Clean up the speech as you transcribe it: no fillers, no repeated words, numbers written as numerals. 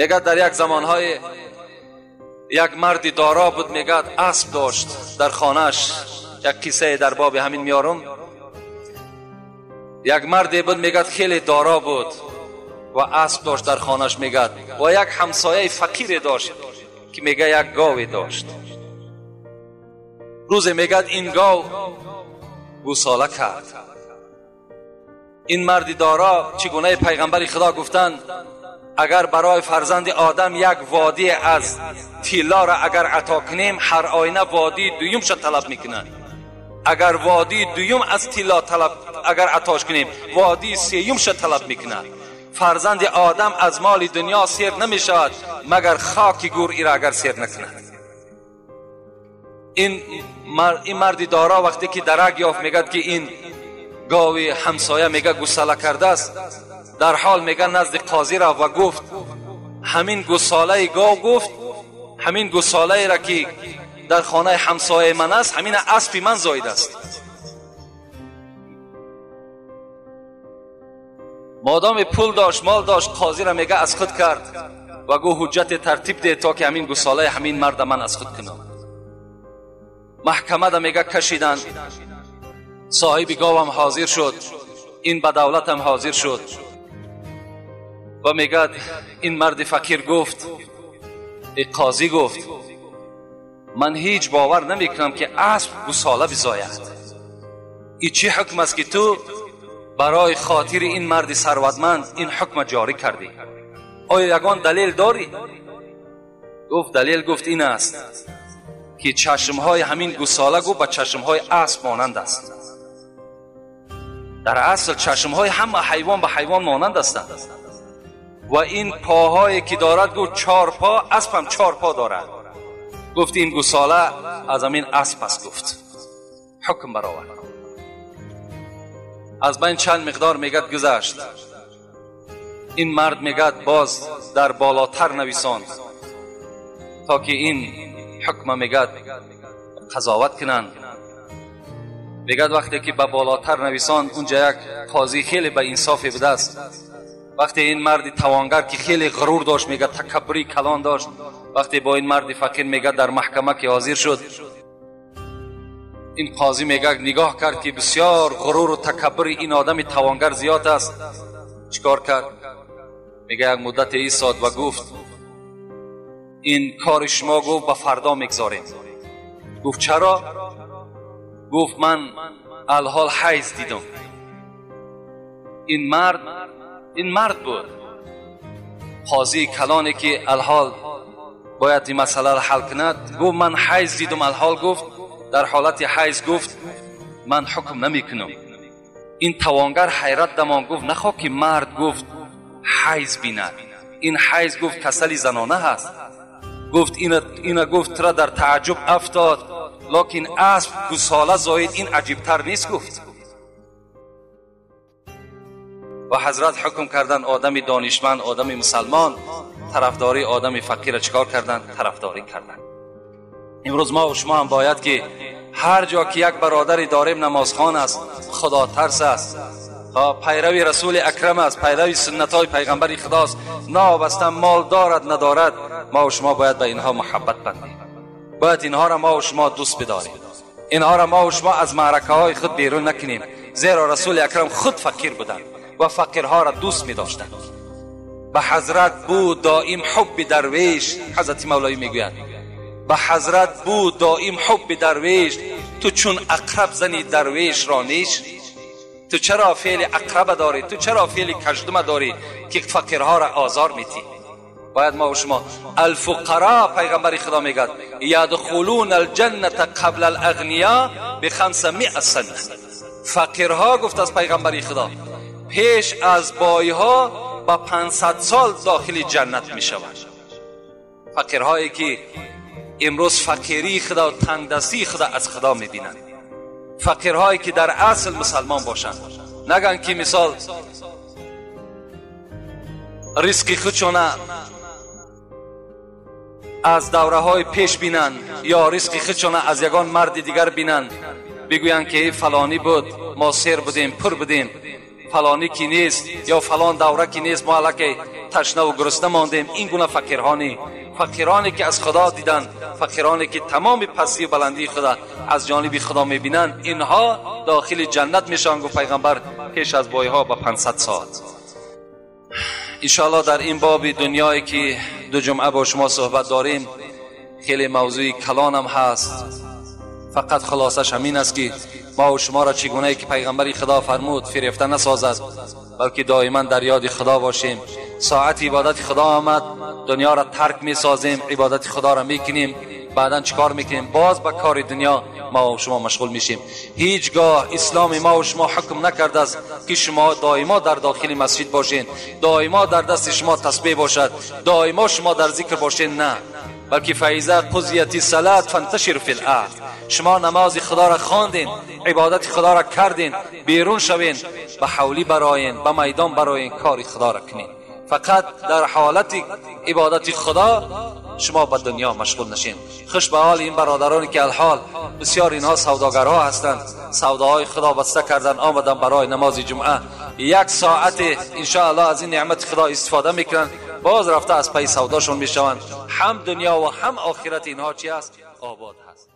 میگه در یک زمانهای یک مردی دارا بود، میگه اسب داشت در خانهش. یک قصه در باب همین میارم. یک مردی بود، میگه خیلی دارا بود و اسب داشت در خانهش، میگه و یک همسایه فقیر داشت که میگه یک گاوی داشت. روز میگه این گاو گوساله کرد. این مرد دارا چگونه پیغمبر خدا گفتند اگر برای فرزند آدم یک وادی از طلا را اگر عطا کنیم، هر آینه وادی دویمش طلب میکنند. اگر وادی دویم از طلا طلب اگر عطاش کنیم، وادی سیومش طلب میکنند. فرزند آدم از مال دنیا سیر نمیشود مگر خاک گور ای را اگر سیر نکند. این مرد دارا وقتی که درک یافت، میگد که این گاوی همسایه میگه گوساله کرده است، در حال میگه نزد قاضی را و گفت همین گوساله گاو، گفت همین گوساله را که در خانه همسایه من است، همین اسب من زاید است. مادام پول داشت، مال داشت، قاضی را میگه از خود کرد و گو حجت ترتیب ده تا که همین گوساله همین مرد من از خود کنم. محکمه دا میگه کشیدن، صاحب گاوم حاضر شد، این به دولتم حاضر شد و میگه این مرد فقیر گفت، ای قاضی گفت من هیچ باور نمیکنم که اسب گوساله بزاید. ای چی حکم است که تو برای خاطر این مرد ثروتمند این حکم جاری کردی؟ آیا یگان دلیل داری؟ گفت دلیل گفت این است که چشمهای همین گوساله گفت به چشمهای اسب مانند است. در اصل چشمهای همه حیوان به حیوان مانند هستند و این پاهایی که دارد گفت 4 پا، اسب هم 4 پا دارد. گفت این گوساله از همین اسب است. گفت حکم برآورد. از بین چند مقدار میگد گذشت. این مرد میگد باز در بالاتر نویساند تا که این حکم میگد قضاوت کنند. میگد وقتی که به بالاتر نویساند، اونجا یک قاضی خیلی به انصافی بوده است. وقتی این مرد توانگر که خیلی غرور داشت، میگه تکبری کلان داشت، وقتی با این مرد فقیر میگه در محکمه که حاضر شد، این قاضی میگه نگاه کرد که بسیار غرور و تکبر این آدم توانگر زیاد است. چیکار کرد؟ میگه یک مدت ایستاد و گفت این کار شما گفت به فردا میگذاریم. گفت چرا؟ گفت من الحال حیض دیدم. این مرد بود، قاضی کلانی که الحال باید این مسئله را حل کند. گفت من حیض دیدم الحال، گفت در حالت حیض گفت من حکم نمی کنم. این توانگر حیرت دمان، گفت نخواه که مرد گفت حیض بیند، این حیض گفت کسلی زنانه هست. گفت اینا گفت را در تعجب افتاد، لکن اسب گوساله زاید این عجیبتر نیست. گفت و حضرت حکم کردن آدم دانشمند، آدم مسلمان طرفداری آدم فقیر چکار کردن؟ طرفداری کردن. امروز ما و شما هم باید که هر جا که یک برادری داریم نمازخوان است، خدا ترس است، پیروی رسول اکرم است، پیروی سنت های پیغمبر خداست، نابسته مال دارد ندارد، ما و شما باید به اینها محبت بندیم، باید اینها را ما و شما دوست بداریم، اینها را ما و شما از معرکه های خود بیرون نکنیم، زیرا رسول اکرم خود فقیر بودند و فقیرها را دوست می داشتند. به حضرت بود دائم حب درویش، حضرت مولایی میگوید به حضرت بود دائم حب درویش، تو چون عقرب زنی درویش را نیش. تو چرا فعل عقرب داری؟ تو چرا فعل کژدم داری که فقیرها را آزار میتی؟ باید ما و شما الفقراء، پیغمبر خدا میگد یدخلون الجنة قبل الاغنیا ب500 سنه. فقیرها گفت از پیغمبر خدا پیش از بایها با 500 سال داخل جنت میشوند. فقیرهایی که امروز فقیری خدا و تنگدستی خدا از خدا میبینند، فقیرهایی که در اصل مسلمان باشند، نگن که مثال رزق خودشونه از دوره های پیش بینند یا رزق خودشونه از یگان مرد دیگر بینند، بگویند که فلانی بود، ما سیر بودیم، پر بودیم، فلانی کی نیست یا فلان دوره کی نیست، ما الکی تشنه و گرسنه ماندیم. این گونه فقیرانی، فقیرانی که از خدا دیدن، فقیرانی که تمام پستی و بلندی خدا از جانب خدا میبینن، اینها داخل جنت میشن. گفت پیغمبر پیش از بایها با 500 سال. انشاءالله در این باب دنیایی که دو جمعه با شما صحبت داریم خیلی موضوع کلانم هست. فقط خلاصش همین است که ما و شما را چگونه که پیغمبر خدا فرمود فریفته نسازد، بلکه دائما در یاد خدا باشیم. ساعت عبادت خدا آمد، دنیا را ترک می سازیم، عبادت خدا را میکنیم، بعدا چیکار میکنیم؟ باز به کار دنیا ما و شما مشغول میشیم. هیچگاه اسلام ما و شما حکم نکرده است که شما دائما در داخل مسجد باشین، دائما در دست شما تسبیح باشد، دائما شما در ذکر باشین. نه، بلکه فاذا قضیت الصلاه فانتشر فی الارض. شما نماز خدا را خواندین، عبادت خدا را کردین، بیرون شوین، به حولی براین، به میدان براین، کار خدا را کنین. فقط در حالت عبادت خدا شما به دنیا مشغول نشین. خوش به حال این برادرانی که الحال بسیار اینها سوداگرها هستند، سوداهای خدا بسته کردن، آمدن برای نماز جمعه، یک ساعت انشاءالله از این نعمت خدا استفاده میکنن، باز رفته از پی سوداشون میشوند. هم دنیا و هم آخرت اینها چی است؟ آباد هست.